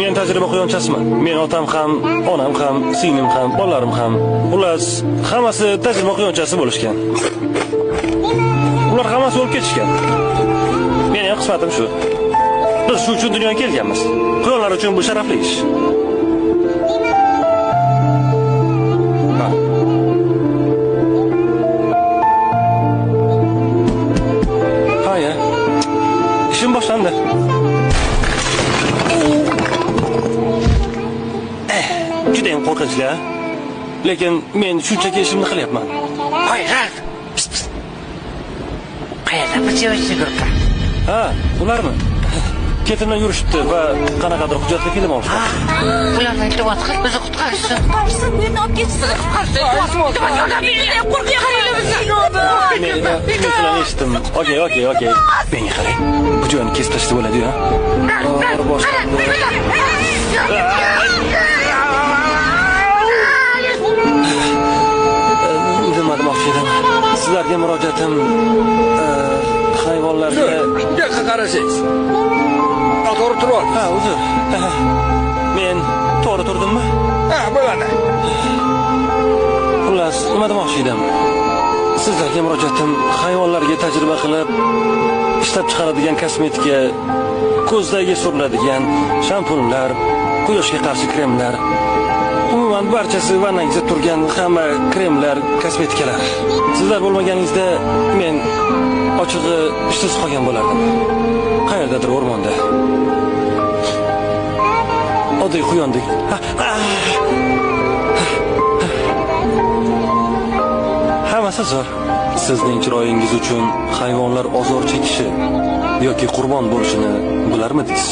Men tajriba quyonchasiman. Men otam ham, onam ham, singlim ham, bolalarim ham. Xullas, hammasi tajriba quyonchasi bo'lishgan. Ular hammasi o'lib ketishgan. Meni ham qismatim shu. Biz shu uchun dunyoga kelganmiz. Quyonlar uchun bu sharafli ish. Ha ya. İşim boshlandi. Juda ham qo'rqinchli, a? Lekin men shunchaki ishimni qilyapman. Voy, Ralf. Pst, pst. Qayerda bu sevimli gruppa? Ha, ularmi? Ketimdan yurishibdi va qanaqadir hujjatli film olishdi. Ularni iltimos qil, bizni qutqarishsin. Qutqarishsin, bu yerdan olib ketishsin. Qutqarishsin. Iltimos, yordam beringlar, qo'rqyapman. Men sizlarni eshitdim. Okey, okey, okey. Menga qarang. Bu joyni kesib tashlasa bo'ladi-yu, ha? Og'ir boshlandi. Nima demoqchi edim? Sizlarga murojaatim hayvonlarga... Bu yoqqa qarasangiz. To'g'ri turib ol. Ha, uzr. Men to'g'ri turdimmi? Ha, bo'ladi. Xullas, nima demoqchi edim? Sizlarga murojaatim hayvonlarga tajriba qilib ishlab chiqaradigan kosmetika, ko'zdagi suriladigan shampunlar, quyoshga qarshi kremlar, umuman barchasi vannangizda turgan hamma kremlar, kosmetikalar. Sizlar bo'lmaganingizda men ochig'i ishsiz qolgan bo'lardim. Qayerdadir o'rmonda. Oddiy quyondek. Hammasi zo'r. Sizning chiroyingiz uchun hayvonlar ozor chekishi yoki qurbon bo'lishini bilarmidingiz?